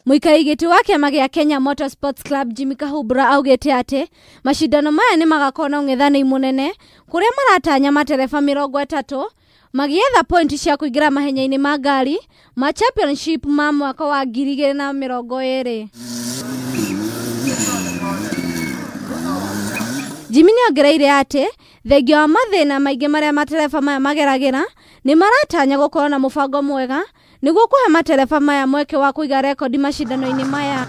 Mũikarĩri gĩtĩ wa kĩama gĩa Kenya Motorsports Club Jimmy Kahubra augĩte atĩ macindano maya nĩ magakorwo na ũng'ethanĩri mũnene kũrĩa maratanya matereba 30 magĩetha pointi cia kũingĩra mahenya-inĩ ma ngari ma championship ma mwaka wa 2020. Jimmy nĩ ongereire atĩ thengia wa mathĩna maingĩ marĩa matereba maya mageragĩra nĩ maratanya gũkorwo na mũbango mwega nĩguo kũhe matereba maya mweke wa kũiga rekondi macindano-inĩ maya.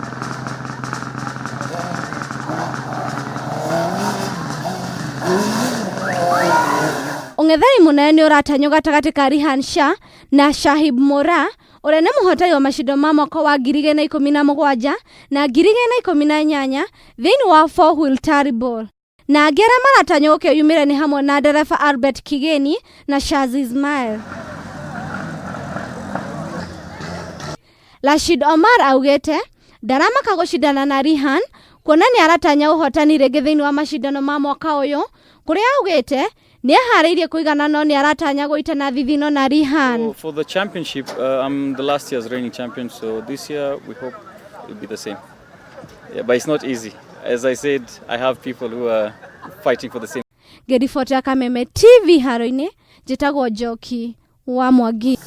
Ũng'ethani mũnene nĩ ũratanywo gatagatĩ ka Rihan Shah na Shahib Mora ũrĩa nĩ mũhotani wa macindano ma mwaka wa 2017 na 2018 thĩinĩ wa Four Wheel Turbo. Na angĩ arĩa maratanywo gũkĩyumĩria nĩ hamwe na ndereba Albert Kigeni na Shaz Ismail. Rashid Omar augĩte ndaramaka gũcindana na Rihan kuona nĩ aratanya ũhotani rĩngĩ thĩinĩ wa macindano ma mwaka ũyũ kũrĩa augĩte nĩ eharĩirie kũigana no nĩ aratanya gũitana thithino na Rihan. So for the championship, I'm the last year's reigning champion, so this year we hope it'll be the same. Yeah, but it's not easy. As I said, I have people who are fighting for the same. Ngĩribotera Kameme TV haro-inĩ, njĩtagwo Njoki wa Mwangi.